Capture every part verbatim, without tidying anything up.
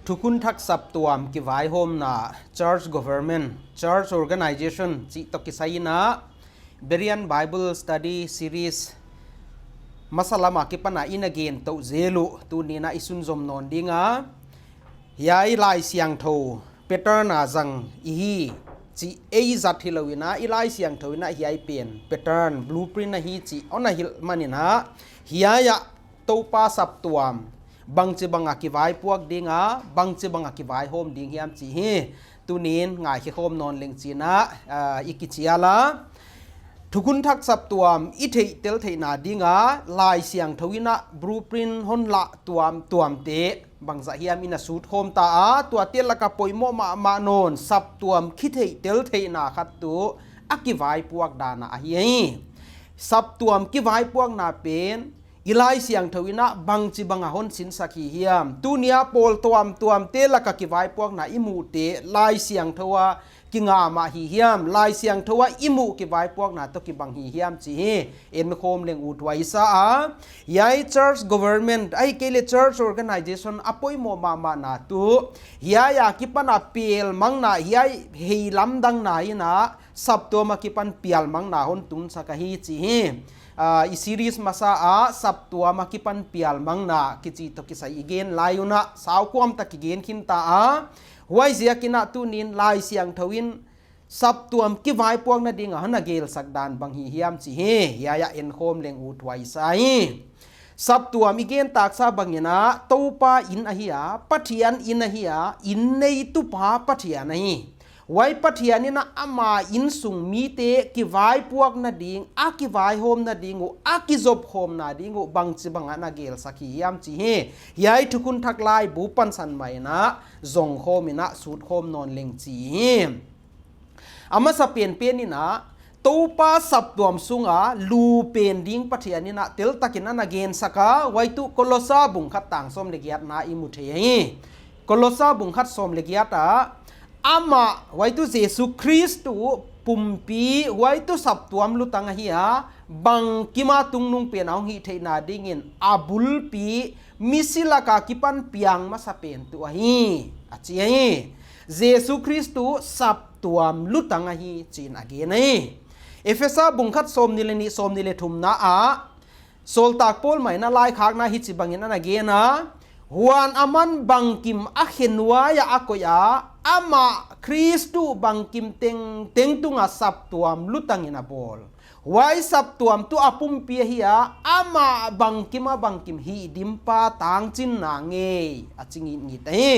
Thukhun thak saptuam kivaihawmna, church government, church organization chih toh kisai in a, Berean Bible Study Series masa lam a kipan a i na gen tou zel uh, tuni'n a i sunzom nawn ding a. Hiai Laisiangthou pattern a zang i hi chih ei zat hilou in a, i Laisiangthou in a hiai pen pattern, blueprint ahi chih hon hilh man in a, hiai a Toupa saptuam bangchibang a kivaipuak ding a, bangchibang a kivaihawm ding hiam chih hi tuni'n ngaikhe khawm nawn leng chi'n a, ah, i kichial a. Thukhun thak saptuam i theihtel theihna ding a, Laisiangthou in a blueprint hon la tuamtuamte bangzah hiam i na sut khawm ta a, tuate lak a poimoh mahmah nawn saptuam kitheihtel theihna khat tuh a kivaipuak dan a ahi. Saptuam kivaipuakna pen i Laisiangthou in a bangchibang a hon sinsak hi hiam. Tuni a pawl tuamtuamte lak a kivaipuakna i muhte Laisiangthou a kinga mah hi hiam, Laisiangthou a i muh kivaipuakna toh kibang hi hiam chih hi enkhawm leng ut huai sa a. Hiai church government, ahihkeileh church organization a poimoh mahmahna tuh hiai a kipan a pelmangna, hiai hei lamdangna in a saptuam a kipan pelmangna hon tunsak ahi chih hi. Ah, i series masa a saptuam a kipan pelmangna kichi toh kisai i gen lai un a, saukuam tak i gen khin ta a. Huaiziak in a tuni'n Laisiangthou in saptuam kivaipuakna ding a hon na gelsak dan bang hi hiam chih hi hiai a enkhawm leng ut huai sa hi. Saptuam i gen taksa bang in a Toupa inn ahi a, Pathian inn ahi a, inn neitupa Pathian ahi. Huai Pathian in a ama innsung mite kivaipuakna ding, a kivaihawmna ding uh, a kizopkhawmna ding uh bangchibang a na gelsak hi hiam chih hi hiai Thukhun thak laibu pansan mah in a zong khawm in a sut khawm nawn leng chi hi. A masa penpen in a Toupa saptuam sung a lu pen ding Pathian in a teltak in a na gensak a, huai tuh Kolosa bung khat tang sawm leh giatna i mu thei hi. Kolosa bung khat sawm leh giat a, amah, huai tuh Jesu Khrist tuh pumpi, huai tuh saptuam lutang ahi a, bangkim a tungnungpen a hong hihtheihna ding in a bulpi, misi lak a kipan piang masa pen tuh ahi, a chi hi. Jesu Khrist tuh saptuam lutang ahi chi'n a gen hi. Ephesa bung khat sawmnih leh nih, sawmnih leh thumna a, sawltak Paul mah in a laikhakna hichibang in a na gen a, huan aman bangkim a khenuai a a koih a, amah Khrist tuh bangkim tengteng tung a saptuam lutang in a bawl. Huai saptuam tuh a pumpi ahi a, amah bangkim a bangkim hihdimpa tangchinna ngei a chi ngitnget hi.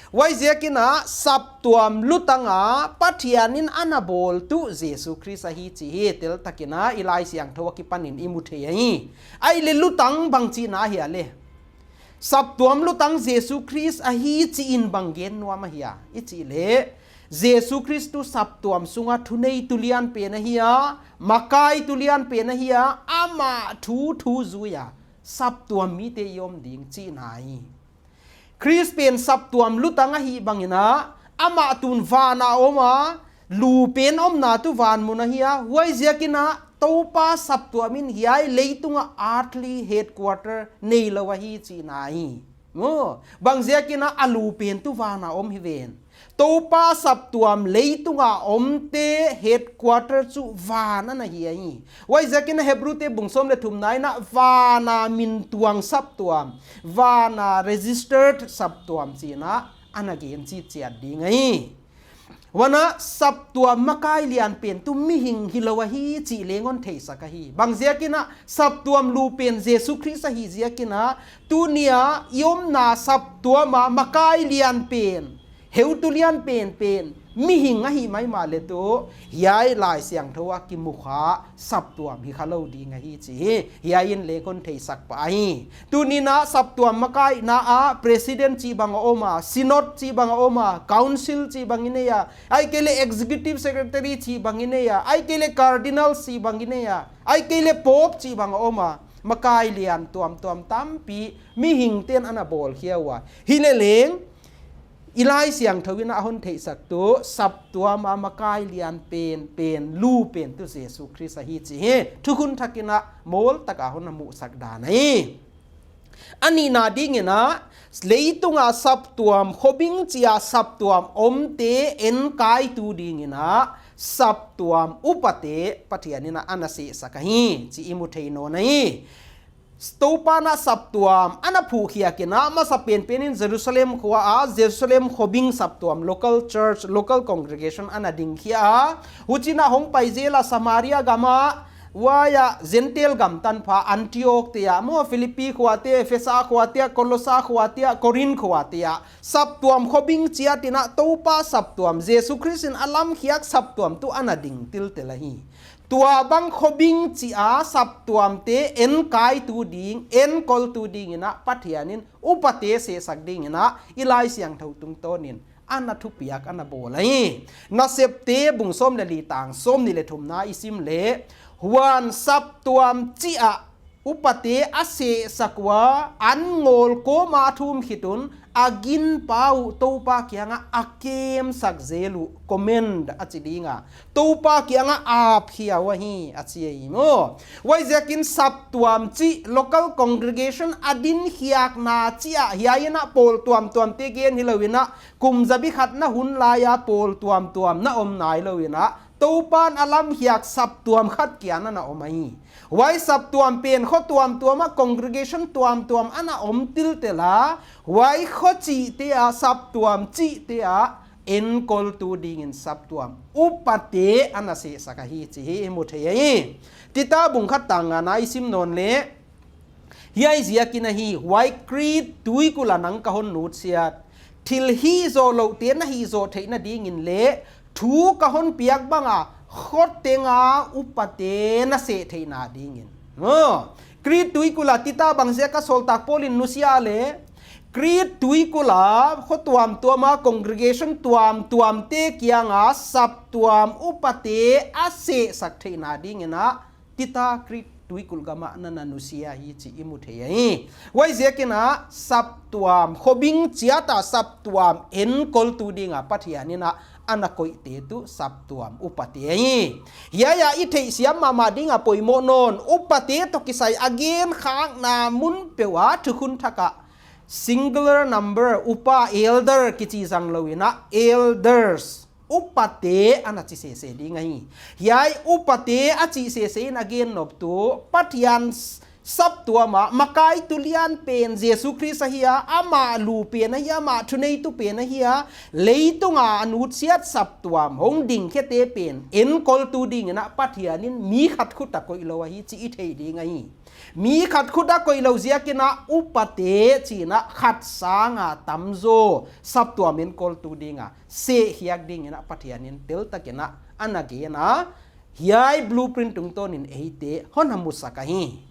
Huaiziak in a saptuam lutang a Pathian in a na bawl tuh Jesu Khrist ahi chih hi teltak in a i Laisiangthou a kipan in i mu thei hi. Ahihleh lutang bang chihna ahia leh, saptuam lutang Jesu Khrist ahi chih in bang gen nuam ahia i chih leh, Jesu Khrist tuh saptuam sung a thuneitu lianpen ahi a, makaitu lianpen ahi a, amah thu thu zui a saptuam mite i om ding chihna hi. Khrist pen saptuam lutang ahih bang in a, amah tuh van a om a, lu pen omna tuh van mun ahi a, huaiziak in a Toupa saptuam in hiai leitung a earthly headquarter neilou ahi chihna hi. Maw, bangziak in a a lu pen tuh van a om hi ven. Toupa saptuam leitung a omte headquarter tuh van ana hi ahi. Huaiziak in a Hebrute bung sawm leh thumna in a van a mintuang saptuam, van a registered saptuam chi'n a ana gen chitchiat ding ahi. Huan a saptuam makai lianpen tuh mihing hilou ahi chih leng hon theisak ahi. Bangziak in a saptuam lu pen Jesu Khrist ahih ziak in a, tuni a i omna saptuam a makai lianpen, heutu lianpen pen mihing ahih maimah leh tuh, hiai Laisiangthou a kimukha saptuam hi khalou ding ahi chih hi hiai in leng hon theisak pah hi. Tuni'n a saptuam makaihna a president chih bang a om a, synod chih bang a om a, council chih bang i nei a, ahihkeileh executive secretary chih bang i nei a, ahihkeileh cardinal chih bang i nei a, ahihkeileh pope chih bang a om a, makai lian tuamtuam tampi mihingte'n ana bawl khia ua. Hileleng, i Laisiangthou in a hon theihsak tuh saptuam a makai lianpen pen, lu pen tuh Jesu Khrist ahi chih hi Thukhun Thak in a mawl tak a hon na muhsak dan ahi. A nihna dingin a, leitunga saptuam, khobing chia saptuam omte enkaitu dingin a, saptuam upate Pathianin a ana sehsak ahi, chih i mu thei nawn ahi. Toupan a saptuam ana phuhkhiak in a, masa penpen in Jerusalem khua a, Jerusalem khobing saptuam, local church, local congregation ana dingkhia a. Huchiin a hongpai zel a Samaria gam a, huai a Gentile gam tanpha Antioch te ah maw, Philippi khuate, Ephesa khuate, Kolosa khuate, Korin khuate ah saptuam khobing chiat in a Toupa saptuam, Jesu Khrist in a lamkhiak saptuam tuh ana ding tiltel ahi. Tuabang khobing chia saptuamte enkaitu ding, enkoltu dingin a Pathianin upate sehsak dingin a i Laisiangthou tungtawnin ana thupiak ana bawl ahi. Nasepte bung sawm leh li tang sawmnih leh thumna i sim leh, huan saptuam chia upate a sehsak ua, an ngawl kawm a thum khit un, a ginpa uh Toupa kiangah a kemsak zel uh, commend a chi ding a, Toupa kiangah a apkhia uh ahi, a chi ahi maw. Huaiziakin saptuam chih local congregation a dinkhiakna chia hiai in a pawl tuamtuamte gen hilou in a, kum zabi khat na hun lai a pawl tuamtuam na om nailou in a, Toupan a lamkhiak saptuam khat kia ana om ahi. Huai saptuam pen kho tuamtuam a congregation tuamtuam ana om tiltel a, huai kho chihte ah, saptuam chihte ah enkoltu dingin saptuam upate ana sehsak ahi chih hi i mu thei ahi. Tita bung khat tang ngana i sim nawn leh, hiai ziakin ahi, huai Crete tuikulh a nang ka hon nutsiat. Thil hih zoh louhte na hih zoh theihna dingin leh, thu ka hon piak bang a, khoteng a upate na seh theihna dingin. Maw, Crete tuikulh a Tita bangziak a sawltak Paul in nusia leh, Crete tuikulh a kho tuamtuam a congregation tuamtuamte kianga saptuam upate a sehsak theihna dingin a, Tita Crete tuikulh gam ah ana nusia hi chih i mu thei ahi. Huaiziakin a saptuam, khobing chiat a saptuam enkoltu dinga Pathianin a ana koihte tuh saptuam upate ahi. Hiai a i theihsiam mahmah dinga poimoh nawn, upate toh kisai a genkhakna mun peuh a thukhun thak ah singular number, upa, elder kichi zang lou in a, elders, upate ana chi sese ding ahi. Hiai upate a chih sese in a gen nop tuh, Pathian s-, saptuam a makai tu lian pen Jesu Khrist ahi a, amah lu pen ahi a, amah thuneitu pen ahi a, leitunga a nutsiat saptuam hong dingkhete pen enkoltu dingin a Pathianin mi khat khut a koih lou ahi chih i thei ding ahi. Mi khat khut a koih lou ziakin a upate chi in a khat sanga tamzaw saptuam enkoltu dinga sehkhiak dingin a Pathianin teltakin a ana gen a, hiai blueprint tungtawnin eite hon hamusak ahi.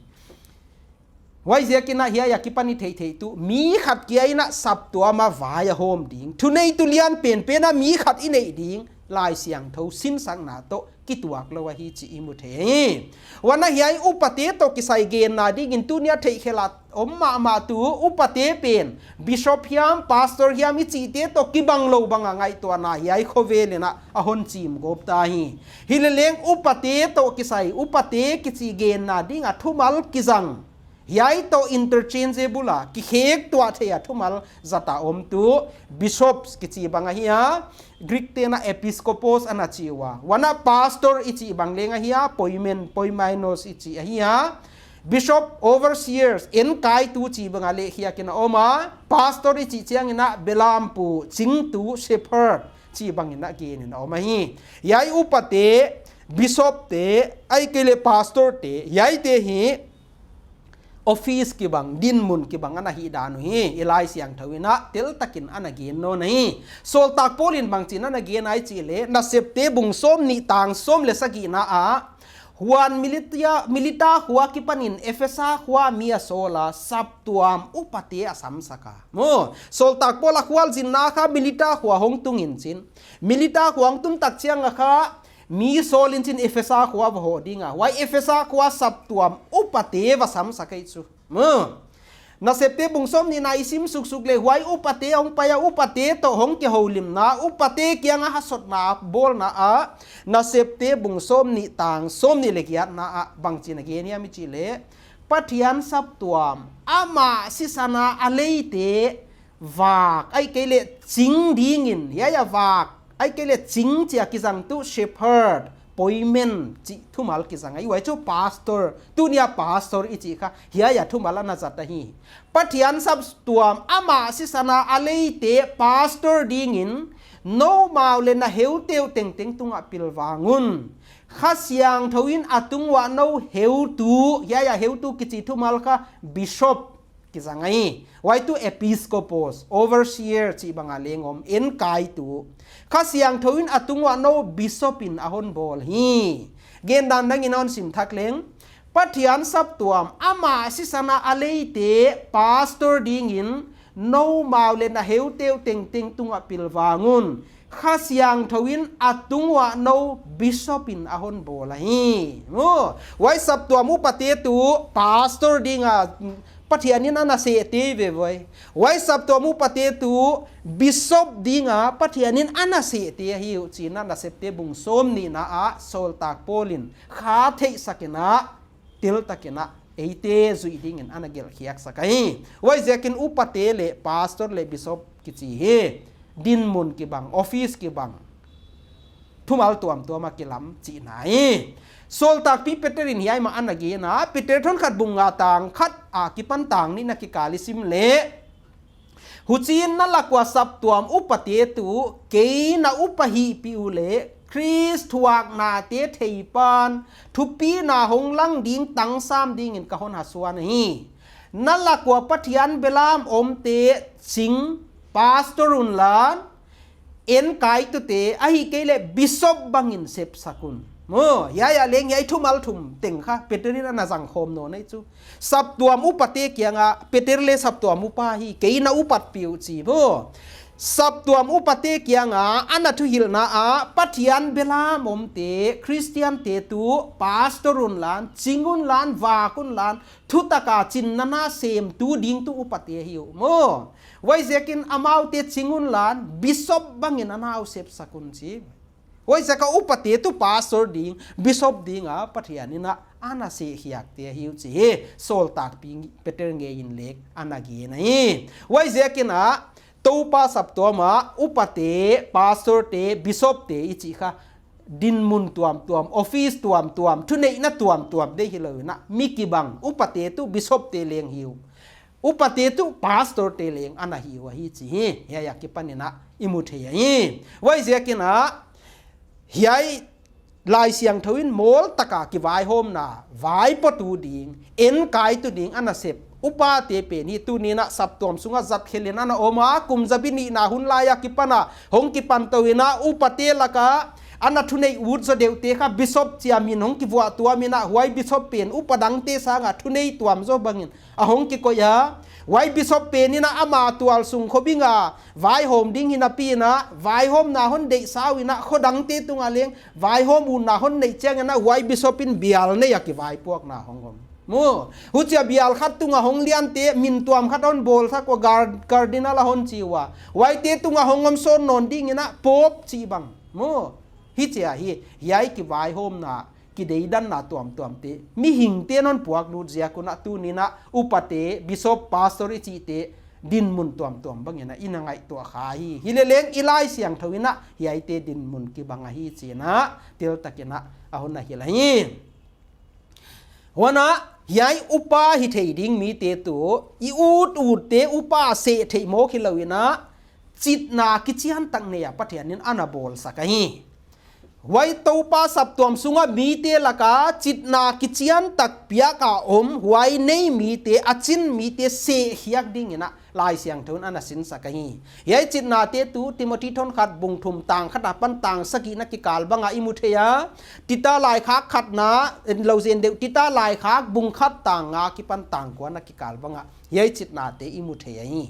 Huaiziakin a hiai a kipan i theihtheih tuh, mi khat kia in a saptuam a vai a hawm ding, thuneitu lian penpen a mi khat i neih ding, Laisiangthou sinsakna toh kituak lou ahi chih i mu thei hi. Huan a hiai upate toh kisai genna dingin tuni a theihkhelh a om mahmah tuh, upate pen bishop hiam, pastor hiam i chihte toh kibang lou banga ngaihtuahna hiai khovel in a a hon chim gawp ta hi. Hileleng upate toh kisai, upate kichi genna dinga thumal kizang, hiai toh interchangeable a, kikhek tuah thei a thumal zat a om tuh, bishops kichi bang ahi a, Greek te'n a episkopos ana chi ua. Huan a pastor i chih bang leng ahi a, poimen, poimenos i chih ahi a. Bishop, overseers, enkaitu chih bang a leh khiak in a om a. Pastor i chih chiangin a belampu, chingtu, shepherd chih bangin a gen in a om ahi. Hiai upate, bishop te, ahihkeileh pastor te, hiaite hi office kibang, dinmun kibang ana hihdan uhi, i Laisiangthou in a teltakin ana gen nawn ahi. Sawltak Paul in bangchin ana gen ai chih leh, Nasepte bung sawmnih tang sawm leh sagihna ah, huan Militia, Milita khua kipanin Ephesa khua mi a sawl a, saptuam upate a samsak a. Maw, Sawltak Paul a khualzinna kha Milita khua hong tung in chin, Milita khua hong tun tak chiang a kha, mi sawl in chin Ephesa khua va hoh ding a, huai Ephesa khua saptuam upate va samsak ei chu. Maw, Nasepte bung sawmnihna i sim suksuk leh, huai upate hong pai a, upate toh hong kihoulimna, upate kianga hasotna bawlna ah, Nasepte bung sawmnih tang sawmnih leh giatna ah bangchin a gen hiam i chih leh, Pathian saptuam, amah sisan a a leite vak, ahihkeileh ching dingin, hiai a vak, ahihkeileh ching chia kizang tuh shepherd, poimen chih thumal kizang ahi, huai chu pastor, tuni a pastor i chih kha, hiai a thumal ana zat ahi. Pathian saptuam, amah sisan a a leite pastor dingin, noumau leh na heuteu tengteng tungah pilvang un. Kha Siangthou in a tung uah nou heutu, hiai a heutu kichi thumal kha bishop kizang ahi. Huai tuh episkopos, overseer chih bang a leng om, enkaitu. Kha Siangthou in a tung uah nou bishop in a hon bawl hi. Gen dan dang in hon sim thak leng. Pathian saptuam, amah sisan a a leite pastor dingin, noumau leh na heuteu tengteng tungah pilvang un. Kha Siangthou in a tung uah nou bishop in a hon bawl ahi. Mu, huai saptuam upate tuh pastor ding a Pathian in ana sehte ve voi. Huai saptuam upate tuh bishop ding a Pathian in ana sehte ahi uh chih na Nasepte bung sawmnihna ah sawltak Paul in kha theihsak in a, teltak in a, eite zuih dingin ana gelhkhiaksak ahi. Huaiziakin upate leh pastor leh bishop kichi hi dinmun kibang, office kibang, thumal tuamtuam a kilam chihna hi. Sawltakpi Peter in hiai mah ana gen a, Peter thon khat bung nga tang khat akipan tang nihna kikal i sim leh, huchiin na lak ua saptuam upate tuh kei na upa hihpih uleh Khrist thuaknate theipan thupina hong lang ding tangsam dingin ka hon hasuan ahi. Na lak ua Pathian belam omte ching, pastor unla, enkaitute, ahihkeileh bishop bangin sepsak un. Mu, hiai a leng hiai thumal thum teng kha Peter in ana zang khawm nawn ahi chu. Saptuam upate kiang a, Peter leh saptuam upa hi, kei na upat pih uh chi mu. Saptuam upate kiang a ana thuhilhna ah Pathian belam omte, Khristiante tuh pastor unla, ching unla, vak unla, thutak a chinna na semtu ding tuh upate ahi uh mu. Huaiziakin amaute ching unla, bishop bangin ana sepsak un chi. Huaiziak a upate tuh pastor ding, bishop ding a Pathian in a ana sehkhiakte ahi uh chih hi sawltakpi Peter ngeiin leng ana gen ahi. Huaiziakin a Toupa saptuam a upate, pastorte, bishopte i chih kha dinmun tuamtuam, office tuamtuam, thuneihna tuamtuam deih hilou in a, mi kibang, upate tuh bishopte leng hi uh. Upate tuh pastorte leng ana hi uh ahi chih hi, hiai akipan in a i mu thei ahi. Huaiziakin a, hiai Laisiangthou in mawl taka kivaihawmna, vaipotu ding, enkaitu ding ana sep upate pen hi. Tuni'n a saptuam sunga zat khelin ana om a, kum zabi nihna hun lai akipan a hong kipan tou in a, upate laka ana thunei ut zaw deuhte kha bishop chia min hong kivuah tuam in a, huai bishop pen upa dangte sanga thunei tuam zaw bangin a hong kikoih a. Huai bishop pen in a ama tualsung khobing a vaihawm ding hinapi in a, vaihawmna hon deihsa uh in a, kho dangte tunga leng vaihawm utna hon neih chiang in a, huai bishop in bial nei a kivaipuakna hong om. Mu, huchia bial khat tunga hong liante min tuam khat hon bawl sak ua, gar-, cardinal a hon chi ua. Huaite tunga hong om sawn nawn ding in a, pope chih bang. Mu, hichia hi, hiai kivaihawmna, kideidanna tuamtuamte mihingte'n hon puak lut ziak un a, tuni'n a upate, bishop, pastor i chihte dinmun tuamtuam bangin a i na ngaihtuah kha hi. Hileleng i Laisiangthou in a hiaite dinmun kibang ahi chih na teltak in a hon na hilh hi. Huan a, hiai upa hithei ding mite tuh i ut utte upa seh theih mawk hilou in a, chitna kichiantak nei a Pathian in ana bawlsak ahi. Huai Toupa saptuam sunga mite laka chitna kichiantak piak a om, huai nei mite, a chin mite sehkhiak ding in a Laisiangthou in ana sinsak ahi. Hiai chitnate tuh Timothi thon khat bung thum tang khat apan tang sagihna kikal bang a i mu thei a. Tita laikhak khatna, lou zen deuh, Tita laikhak bung khat tang nga akipan tang kuana kikal bang a hiai chitnate i mu thei ahi.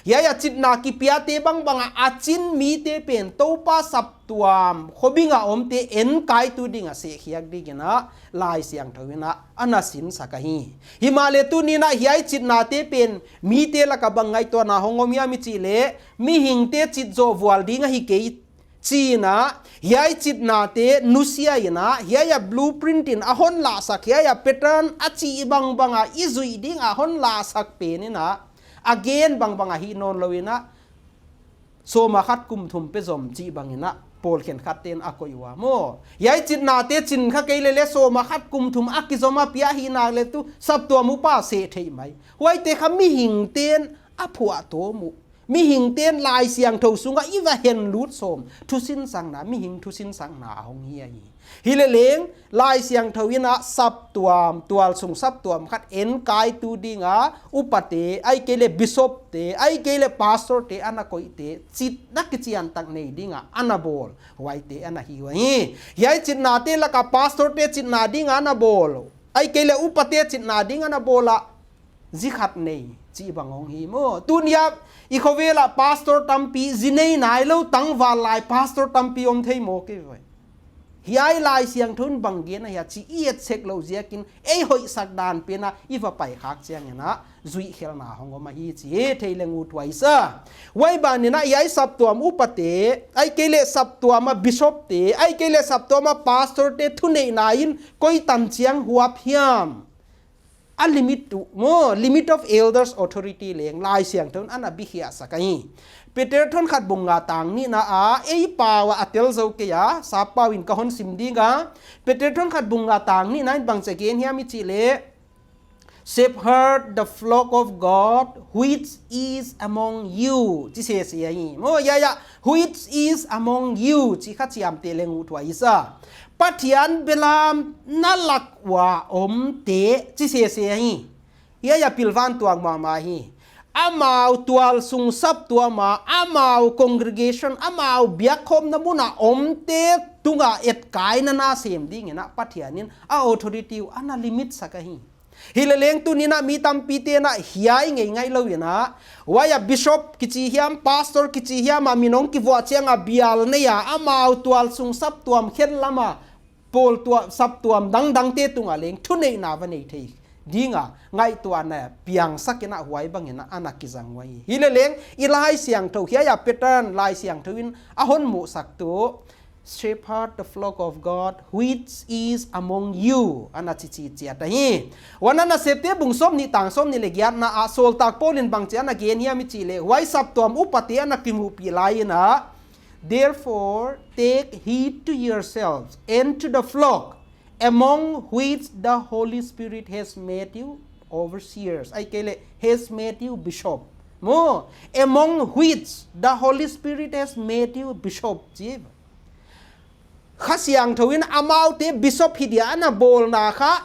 Hiai a chitna kipiate bangbang a, a chin mite pen Toupa saptuam khobing a omte enkaitu ding a sehkhiak ding in a Laisiangthou in a ana sinsak ahi. Himahleh tuni'n a hiai chitnate pen mite laka bang ngaihtuahna hong om hiam i chih leh, mihingte chit zoh vual ding ahi kei, Chi in a, hiai chitnate nusia in a, hiai a blueprint in a hon lahsak, hiai a pattern a chih bangbang a i zuih ding a hon lahsak pen in a, a gen bangbang a hih nawn lou in a, sawma khat kum thum pe zom chih bang in a, pawl khenkhat ten a koih ua maw. Hiai chitnate chin kha kei lele sawma khat kum thum a kizom a pia hi nak leh tu saptuam upa seh theih mai. Huaite kha mihing ten a phuahtawm uh. Mihing ten Laisiangthou sung a i va henlut sawm thusinsakna, mihing thusinsakna a hong hi ahi. Hileleng, Laisiangthou in a saptuam, tualsung saptuam khat enkaitu ding a, upate, ahihkeileh bishop te, ahihkeileh pastor te ana koihte, chitna kichiantak nei ding a, ana bawl, huaite ana hi uhi. Hiai chitnate lak a pastor te chitna ding a ana bawl, ahihkeileh upate chitna ding ana bawl a, zi khat nei, chih bang hong hi maw. Tuni a, i khovel a pastor tampi, zi nei nailou tangval lai pastor tampi om thei maw kei ve. Hiai Laisiangthou in bang gen ahia chih i et sek lou ziakin, ei hoihsak dan pen a, i va pai khak chiang in a, zuih khelna hong om ahi chih thei leng ut huai sa. Huai ban in a, hiai saptuam upate, ahihkeileh saptuam a bishop te, ahihkeileh saptuam a pastor te thuneihna in, koi tan chiang huap hiam. A limit uh maw, limit of elders' authority leng Laisiangthou in ana bikhiahsak ahi. Peter thon khat bung nga tang nihna a, ei pau a a tel zou kei a, sap pau in ka hon sim ding a. Peter thon khat bung nga tang nihna in bang chi gen hiam i chih leh, "Shepherd the flock of God which is among you," chi sese ahi. Maw, hiai a, "which is among you," chi kha chiamteh leng ut huai sa. Pathian belam na lak ua omte, chi sese ahi. Hiai a pilvang tuak mahmah hi. Amau tualsung saptuam a, amau congregation, amau biakkhawmna mun a omte tung a etkaina na sem ding in a Pathian in a authority uh ana limit sak ahi. Hileleng tuni a mi tampi ten a hiai ngei ngai lou in a, huai a bishop kichi hiam, pastor kichi hiam a min hong kivuah chiang a bial nei a, amau tualsung saptuam khen lam a, pawl tua saptuam dangdangte tung a leng thuneihna va nei thei ding a ngaihtuahna piangsak in a huai bang in a ana kizang uhi. Hileleng i Laisiangthou hiai a pattern Laisiangthou in a hon muhsak tu, "Shepherd the flock of God which is among you," ana chi chi chiat ahi. Huan a Nasepte bung sawmnih tang sawmnih leh giatna a sawltak Paul in bang chi ana gen hiam i chih leh, huai saptuam upate ana kimuhpih lai in a, "Therefore take heed to yourselves and to the flock among which the Holy Spirit has made you overseers." Ahihkeileh, "has made you bishop." Maw, "among which the Holy Spirit has made you bishop," chi. Kha Siangthou in amaute bishop hi dia ana bawlna kha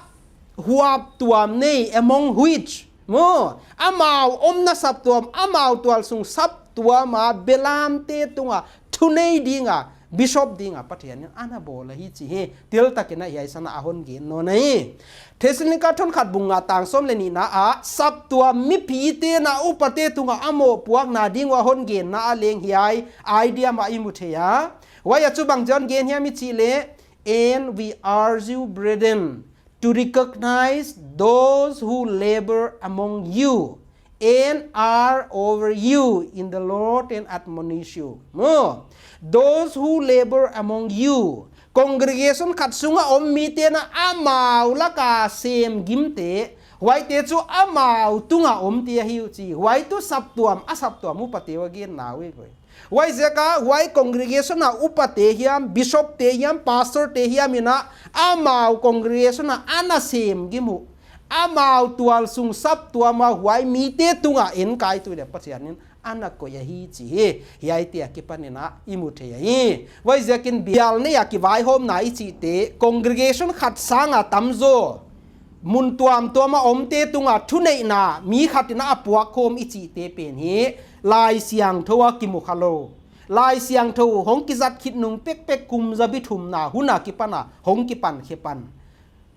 huap tuam nei, "among which." Maw, amau omna saptuam, amau tualsung saptuam a belamte tung a thunei ding a, bishop ding a Pathian in ana bawl ahi chih hi, tel tak in a hiai san a hon gen nawn ahi. Thessalonika thon khat bung nga tang sawm leh nihna a, saptuam mipite na upate tung a a mohpuakna ding ua hon genna a leng hiai idea mah i mu thei a. Huai a chu bang chi hon gen hiam i chih leh, "And we urge you, brethren, to recognize those who labor among you and are over you in the Lord and admonish you." Maw, "Those who labor among you." Congregation khat sung a om mite na amau lak a sem gimte, huaite chu amau tung a omte ahi uh chi. Huai tu saptuam, a saptuam upate ua genna uh ahi. Huaiziak a huai congregation a upate hiam, bishop te hiam, pastor te hiam in a, amau congregation a ana sem gim uh, amau tualsung saptuam a huai mite tung a enkaitu ding a Pathian in ana koih ahi chih hi, hiaite akipan in a i mu thei ahi. Huaiziakin bial nei a kivaihawmna i chihte, congregation khat sang a tamzaw mun tuamtuam a omte tung a thuneihna mi khat in a puakkhawm i chihte pen hi Laisiangthou a kimu kha lou, Laisiangthou hong kizat khit nung pekpek kum zabi thumna hun a kipan a hong kipan khe pan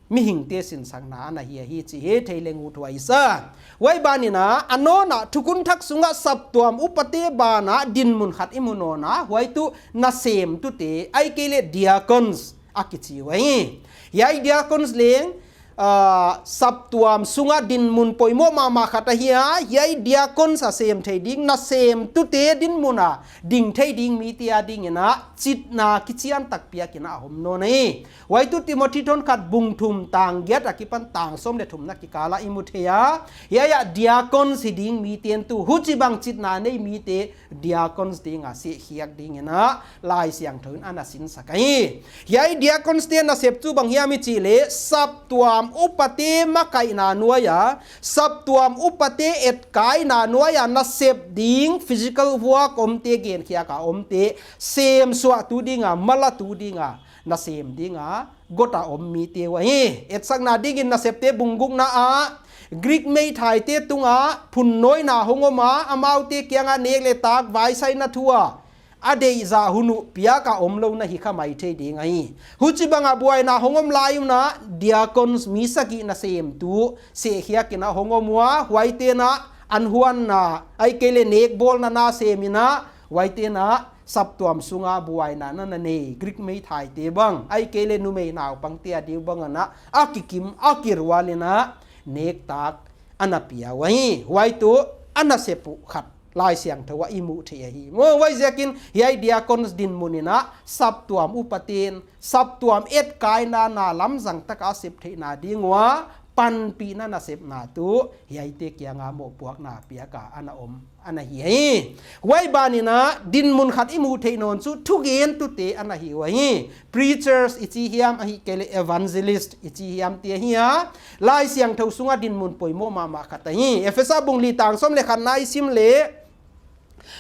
mihingte sinsakna ana hi ahi chih hi thei leng ut huai sa. Huai ban in a, a nawn a Thukhun Thak sung a saptuam upate ban a dinmun khat i mu nawn a, huai tu nasemtute, ahihkeileh deacons a kichi uh ahi. Hiai deacons leng ah, saptuam sunga dinmun poimoh mahmah khat ahi a, hiai diakon a sem thei ding, nasemtute dinmun a ding thei ding mite a dingin a chitna kichiantak piakin a om nawn hi. Huai tuh Timothi thon khat bung thum tang giat akipan tang sawm leh thumna kikal ah i mu thei a. Hiai ah diakon hi ding mite'n tuh huchibang chitna nei mite diakon dinga sehkhiak dingin a Laisiangthou in ana sinsak ahi. Hiai diakon te nasep tuh bang hiam i chih leh saptuam upate makaihna nuai a, saptuam upate etkaihna nuai a nasep ding physical work omte, genkhiak a omte, semsuahtu dinga, malatu dinga, nasem dinga, gota om mite uh ahi. Etsakna dingin Nasepte bung gukna ah, Greek meithaite tunga phunnawina hong om a, amaute kianga nek leh tak vaisaina thu a, a deihzah hun uh piak a omlou na hi kha maithei ding ahi. Huchibang a buaina hong om lai un a, diakon mi sagih nasemtu sehkhiakin a hong om ua, huaite'n a an huanna, ahihkeileh nek bawlna na sem in a, huaite'n a saptuam sunga buaina na na nei, Greek meithaite bang, ahihkeileh numei naupangte a diu bangin a, a kikim, a kirualin a, nek tak ana pia uh ahi. Huai tuh a nasep uh khat Laisiangthou ah i mu thei ahi. Maw, huaiziakin hiai diakon dinmun in a saptuam upate'n saptuam etkaihna na lamzang taka sep theihna ding ua panpihna nasepna tuh hiaite kianga mohpuakna piak a ana om ana hi hi. Huai banin a dinmun khat i mu theih nawn tuh thugentute ana hi uh ahi. Preachers i chi hiam, ahihkeileh evangelist i chi hiam te ahi a, Laisiangthou sunga dinmun poimoh mahmah khat ahi. Ephesa bung li tang sawm leh khatna i sim leh,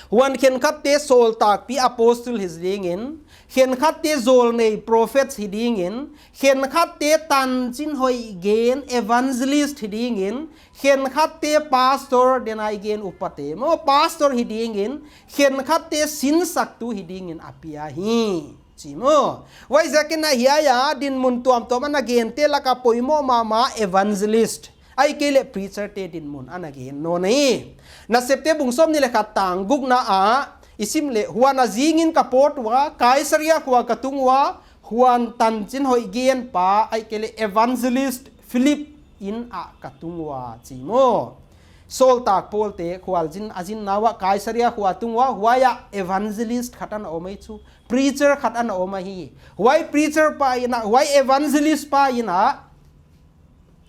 huan khenkhatte sawltakpi, apostle, hi dingin, khenkhatte jawlnei, prophets, hi dingin, khenkhatte tanchin hoih gen, evangelist, hi dingin, khenkhatte pastor, denai gen upate maw, pastor, hi dingin, khenkhatte sinsaktu hi dingin a pia hi, chi maw. Huaiziakin a hiai a dinmun tuamtuam ana gente laka poimoh mahmah evangelist, ahihkeileh preacher te dinmun ana gen nawn hi. Nasepte bung sawmnih leh khat tang gukna ah i sim leh, huan a zingin ka pawt ua, Kaisaria khua ka tung ua, huan tanchin hoih genpa, ahihkeileh evangelist Philip in ah ka tung ua, chi maw. Sawltak Paul te khualzin a zinna uah Kaisaria khua tung ua, huai ah evangelist khat ana om hi chu, preacher khat ana om ahi. Huai preacher pa in ah, huai evangelist pa in ah,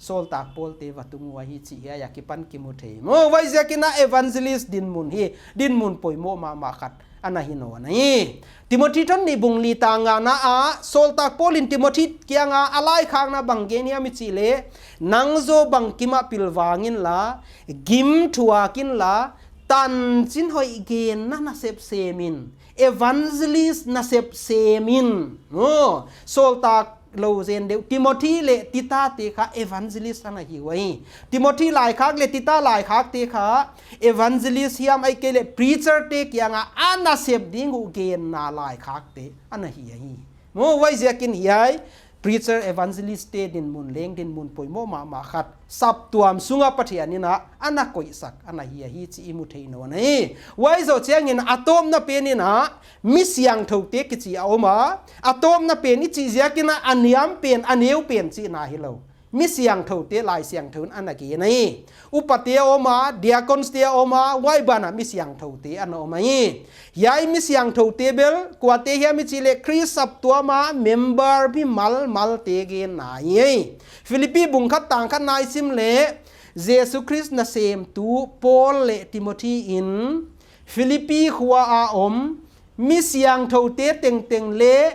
sawltak Paul te va tung ua hi chih hiai akipan kimu thei maw. Huaiziakin a evangelist dinmun hi dinmun poimoh mahmah khat ana hi nawn hi. Timothi thon nih bung li tang ngana ah sawltak Paul in Timothi kianga a laikhakna bang gen hiam i chih leh, nang zaw bangkim ah pilvang inla, gim thuak inla, tanchin hoih genna nasep sem in, evangelist nasep sem in. Maw, sawltak lou zen deuh Timothi leh Tita te kha evangelist ana hi uhi. Timothi laikhak leh Tita laikhak te kha evangelist hiam, ahihkeileh preacher te kianga a nasep ding uh genna laikhak te ana hi ahi. Maw, huaiziakin hiai preacher, evangelist te dinmun leng dinmun poimoh mahmah khat, saptuam sunga Pathian in ah ana koihsak ana hi ahi chih i mu thei nawn hi. Huai zoh chiangin a tawpna pen in ah mi siangthoute kichi a om a, a tawpna pen i chih ziakin ah a niam pen, a neu pen chihna hilou, mi siangthoute Laisiangthou in ana gen hi. Upate a om a, deacons te a om a, huai banah mi siangthoute ana om hi. Hiai mi siangthoute bel kuate hiam i chih leh Khrist saptuam a member mimal malte genna hi. Philippi bung khat tang khatna i sim leh, Jesu Khrist nasemtu Paul leh Timothi in Philippi khua a om mi siangthoute tengteng leh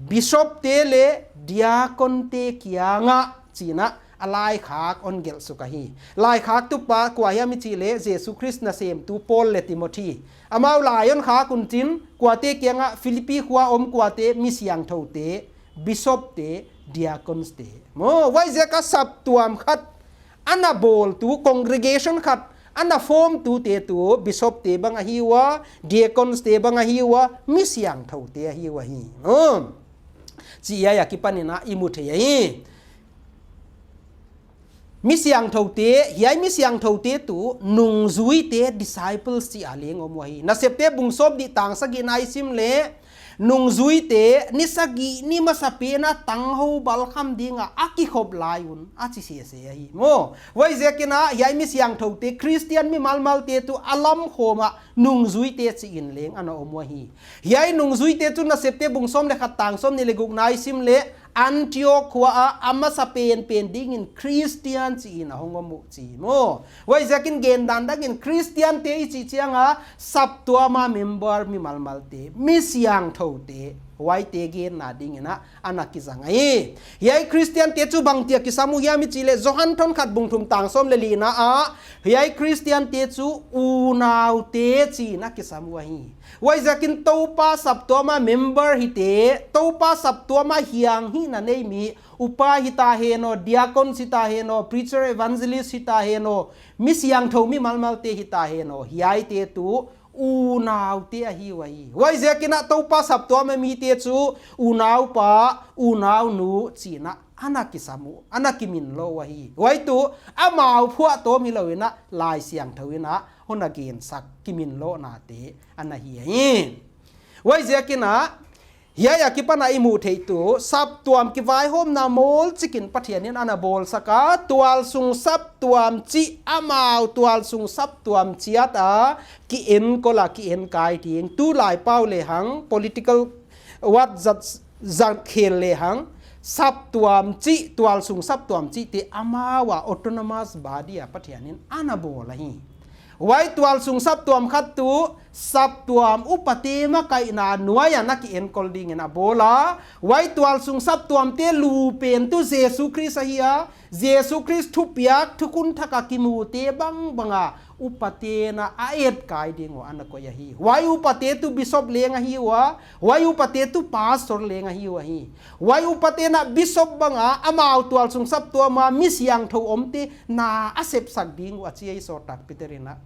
bishop te leh deacon te kiangah, chi in ah a laikhak hon gelh suk ahi. Laikhaktu pa kua hiam i chih leh Jesu Khrist nasemtu Paul leh Timothi. Amau lai hon khak un chin, kuate kiangah, Philippi khua om kuate, mi siangthoute, bishop te, deacons te. Maw, huaiziak a saptuam khat ana bawltu, congregation khat ana formtute tuh bishop te bang ahi ua, deacons te bang ahi ua, mi siangthoute ahi uhi. Maw, chih hiai akipan in ah i mu thei hi. Mi siangthoute, hiai mi siangthoute tuh nungzuite, disciples chih a leng om uhi. Nasepte bung sawmnih tang sagihna i sim leh, nungzuite ni sagih ni masapen a tanghou balkham ding a a kikhop lai un a chi sese ahi maw. Huaiziakin a hiai mi siangthoute, Khristian mi malmalte tuh a lamkhawm a nungzuite chi in leng ana om uh ahi. Hiai nungzuite tuh Nasepte bung sawm leh khat tang sawmnih leh guk na i sim leh Antiok khua ah a masapenpen dingin Khristian chi in a hong om uh chi maw. Huaiziakin gendan dangin Khristiante i chih chiang a saptuam a member mi malmalte, mi siangthoute, huaite genna dingin a ana kizang ahi. Hiai Khristiante tuh bangchi a kisam uh hiam i chih leh Johan thon khat bung thum tang sawm leh li na ah hiai Khristiante tuh unaute chi in a kisam uh ahi. Huaiziakin Toupa saptuam a member hite, Toupa saptuam a hiang hihna nei mi, upa hita hen aw, deacon hita hen aw, preacher, evangelist hita hen aw, mi siangthou mi malmalte hita hen aw, hiaite tuh unaute ahi uh ahi. Huaiziakin a Toupa saptuam a mite tuh unaupa, unaunu chi in a ana kisam uh, ana kiminlou uh ahi. Huai tuh amau phuahtawm hilou in a Laisiangthou in a hon a gensak kiminlouhnate ana hi ahi. Huaiziakin a hiai a kipan a i muh theih tuh saptuam kivaihawmna mawl chik in Pathian in ana bawlsak a, tualsung saptuam chih, amau tualsung saptuam chiat a ki-enkol a ki-enkai ding, tulai pau lehang political word zat, zat khel lehang saptuam chih, tualsung saptuam chihte amau a autonomous body a Pathian in ana bawl ahi. Huai tualsung saptuam khat tuh saptuam upate makaihna nuai a na ki-enkol dingin a bawl a. Huai tualsung saptuamte lupen tuh Jesu Khrist ahi a, Jesu Khrist thupiak thukhun thak a kimute bangbang a upate'n a etkai ding uh ana koih ahi. Huai upate tuh bishop leng ahi ua, huai upate tuh pastor leng ahi uh ahi. Huai upate'n a bishop bang a amau tualsung saptuam a mi siangthou omte na a sepsak ding uh a chi ahi, sawttak Peter in a.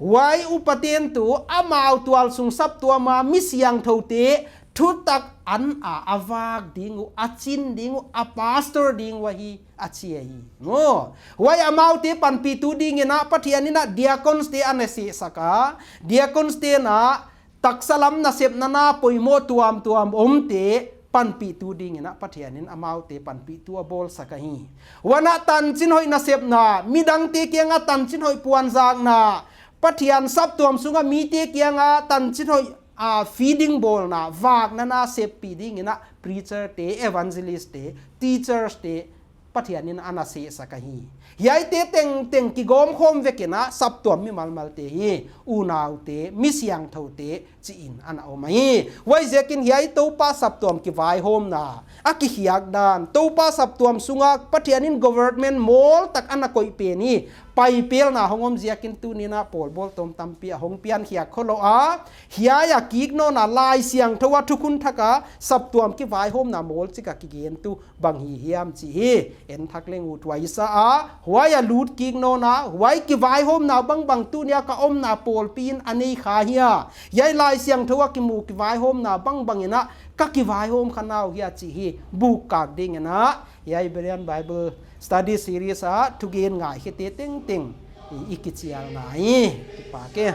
Huai upate'n tuh amau tualsung saptuam a mi siangthoute thutak an a a vak ding uh, a chin ding uh, a pastor ding uh ahi a chi ahi maw. Huai amaute panpihtu dingin a Pathian in a deacons te ana sehsak a, deacons te'n a taksa lam nasepna na poimoh tuamtuam omte panpihtu dingin a Pathian in amaute panpihtu a bawlsak ahi. Huan a tanchinhoih nasepna, midangte kiang a tanchinhoih puanzakna, Pathian saptuam sung a mite kiang a tanchinhoih a feeding bawlna, vakna na seppih dingin a preacher te, evangelist te, teachers te Pathian in ana sehsak ahi. Hiaite tengteng kigawmkhawm vekin a saptuam mi malmalte hi unaute, mi siangthoute chi in ana om ahi. Huaiziakin hiai Toupa saptuam kivaihawmna a kikhiak dan, Toupa saptuam sung a Pathian in government mawl tak ana koih pen hi. Paipelna hong om ziakin tuni'n a pawl bawltawm tampi a hong piankhiak khollou a, hiai a kik nawn a Laisiangthou a thukhun thak a saptuam kivaihawmna mawl chik a kigen tuh bang hi hiam chih hi en thak leng ut huai sa a, huai a lut kik nawn a, huai kivaihawmna bangbang tuni a ka omna pawlpi in a nei kha hia, hiai Laisiangthou a kimu kivaihawmna bangbang in a ka kivaihawm kha na uh hia chih hi bukkak dingin a hiai Berean Bible Study Series a thugen ngaikhiate tengteng i, i kichialna hi. Kipak e.